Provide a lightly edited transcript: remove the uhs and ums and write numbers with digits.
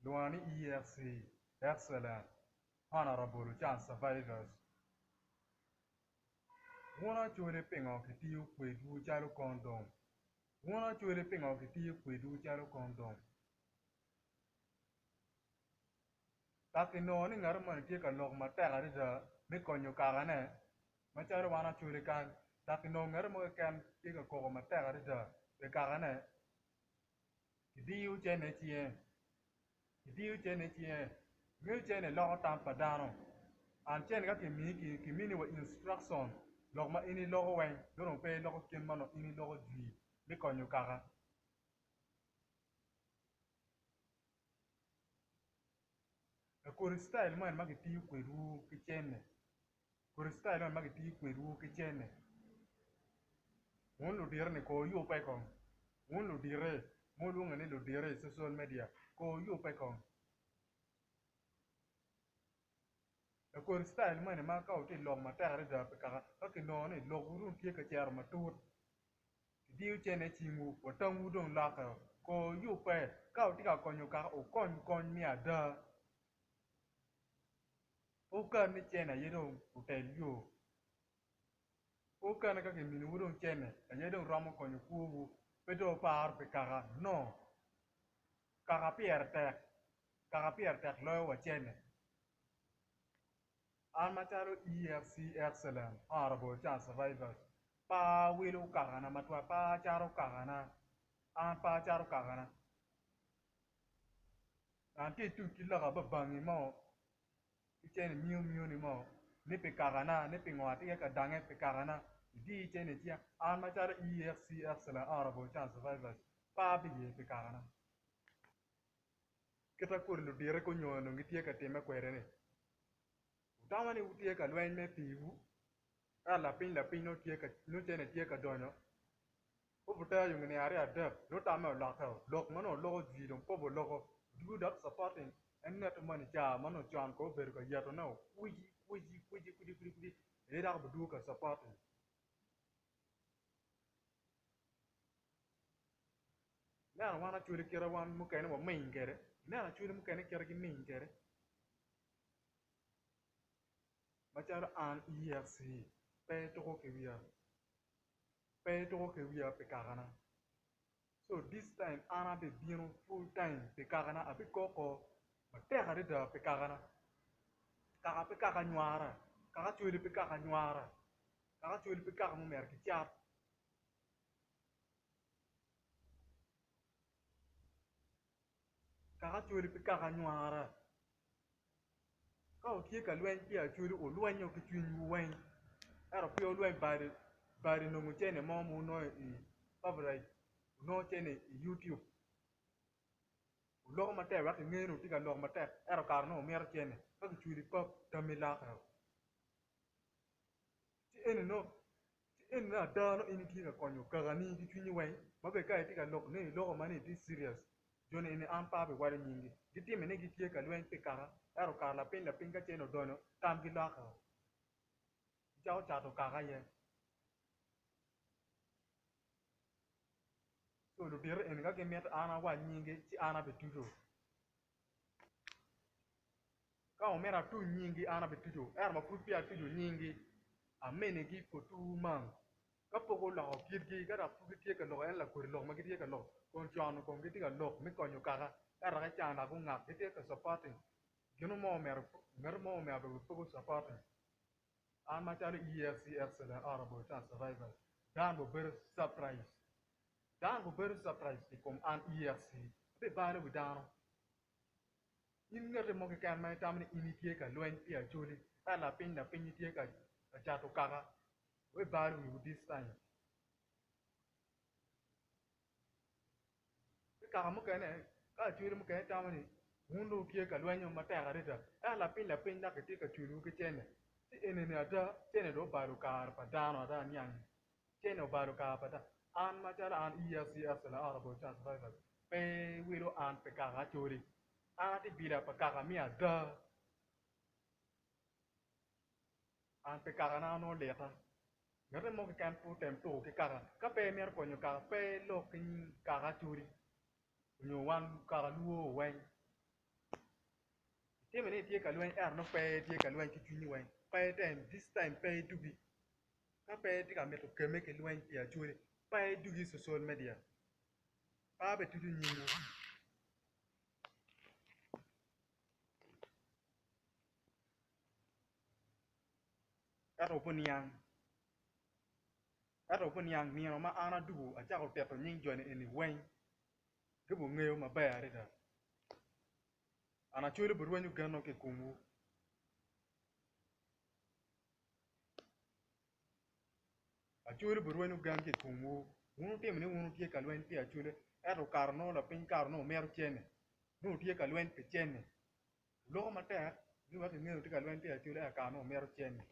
Lwonga ni EFC, Excellent, Honourable Chan Survivors. Wun Acholi pingo kitiyo kwedwu calo kondom? Wun Acholi pingo kitiyo kwedwu calo kondom? Dok kinongo ni ngat moni tye ka lok matek adada me konyo kakane macalo wan Acholi kany dok kinongo ngat mo keken tye ka koko matek adada pi kakane Kidiyo cene i cinge, kidiyo cene i cinge, ngeyo cene loko tam pa dano and cene ka kimiyi kimini wa instruction lok ma in iloko weng nongo pe iloko kit ma nongo in iloko jwi me konyo kaka. Lakodi citayil moni ma kitiyo kwedwu ki cene Kodi citayil moni ma kitiyo kwedwu ki cene wun ludito-ni kor wuyubbe kong wun ludite ma wulwonge ni ludite i social media kor wuyubbe kong lakodi citayil moni ma ka wutye ka lok matek adada pi kaka ka kinongo ni lokwu dong tye ka cito matut kidiyo cene i cingwu wa tamwu dong lokke kor wuyubbe ka wutye ka konyo kaka wukony kony me ada. Pe wuket ni cene aye dong otel yo. Pe wuket ni ka kiminiwu dong cene aye dong romo konyo kwowu, pe dong wuparo pi kaka. No. Kaka pire tek. Kaka pire tek loyo wa cene. An macalo EFC Excellent Honourable Charles Survivors, pe awilo kakana matwal, pe acato kakana. An pe acato kakana. An tye ituc ki lok ababangi mo ki cene miyo miyo ni mo ni pi kakana ni pingo atye ka dange pi kakana idii cene icinga an macalo EFC Excellent Honourable Chance Survivors pe abiye pi kakana. Kita kodi ludite gunyongo dong gitye ka time kwede ni wutamo ni wutye ka lweny me piwu ento lapiny lapiny nongo cene tye ka donyo Obutero yo nge aryo adek nongo tamme olokke o lok ma nongo oloko jwi dong pe obuloko ducu dok supporting en ngat moni ca ma nongo con kono obedo ka yeto ne o kwici kwici kwici kwici kwici kwici aye dok obidwogo ka supporting. Ineno wan acholi kite wan mukene waming kwede ineno acholi mukene kite giming kwede macalo an EFC pe tuko ki wiya. Pe ituko ki wiya pi kakana. So this time an abibino full time pi kakana abikoko matek adada pi kakana. Kaka pe kaka nywara, kaka cwali pe kaka nywara, kaka cwali pe kaka ma omyero kicat. Kaka cwali pe kaka nywara. Ka wutye ka lweny pi Acholi wulwenyo ki cwinywu weng ento pe wulweny bade nongo cene mo ma wunongo i coverage wunongo cene i youtube wuloko matek wek kinge ni wutye ka lok matek ento kare nongo wumito cene ka kicwali pap tammi lokke ci eni nongo Ci eni nongo ada nongo in itye ka konyo kakani ki cwinyi weng ma bene ka itye ka lok nongo iloko ma ni itye serious jo ni eni an pe abiwaco nyingi gitime ni gitye ka lweny pi kaka ento kare lapiny lapiny ka cen odonyo tamgi lokke o gicako cato kaka aye so ludito eni ka gimito an awac nyingi ci an abituco. Ka omyero atuc nyinggi, an abituco, ento ma pud peya atuco nyinggi, aminigi potu man. Ka pok oloko kitgi, ka dok pud gitye ka loko en lakodi lok ma gitye ka loko, kun con kong gitye ka lok me konyo kaka, ento dok ican dok gungak, gitye ka supporting gin mo omyero, ngat mo omyero bene pe gu supporting. An macalo EFC Excellent Honorable Chance Survivors, dano gubedo surprise, dano gubedo surprise i kom an EFC, abibalo wi dano. In ngati mo keken ma itamo ni in itye ka lweny pi Acholi ka lapiny lapiny itye ka cato kaka we balo wiwu this time. Ki kaka mukene ka Acholi mukene tamo ni wun dong wutye ka lwenyo matek adada ento lapiny lapiny dok kitye ka culowu ki cene ci enini ada cene dong obalo kare pa dano ada niang Cene obalo kare pa dano. An macalo an EFCS Honorable Charles Rivers pe wilo an pi kaka Acholi. An atye bila pa kaka me ada. An pi kakana onongo lita. Ngati mo keken pe otem tuko ki kaka. Ka pe imito konyo kaka pe ilok ki nying kaka Acholi onyo wan kaka luo weng. Time ni itye ka lweny ento nongo pe itye ka lweny ki cwinyi weng. Pe item, this time pe idugi. Ka pe itye ka mito kemme ki lweny pi Acholi, pe idugi i social media. Pe abituco nyingwu. Ento wubiniang, ento wubiniang nino ma an adugo acako tito nying joni eni weng, gibingeyo maber adada. An Acholi birwenyo genno ki i komwu. Acholi birwenyo gen ki i komwu. Wun wutimo ni wun wutye ka lweny pi Acholi, ento kare nongo lapiny kare nongo wumito cente, nongo wutye ka lweny pi cente. Wuloko matek ni wek kinge ni wutye ka lweny pi Acholi ento kare nongo wumito cente.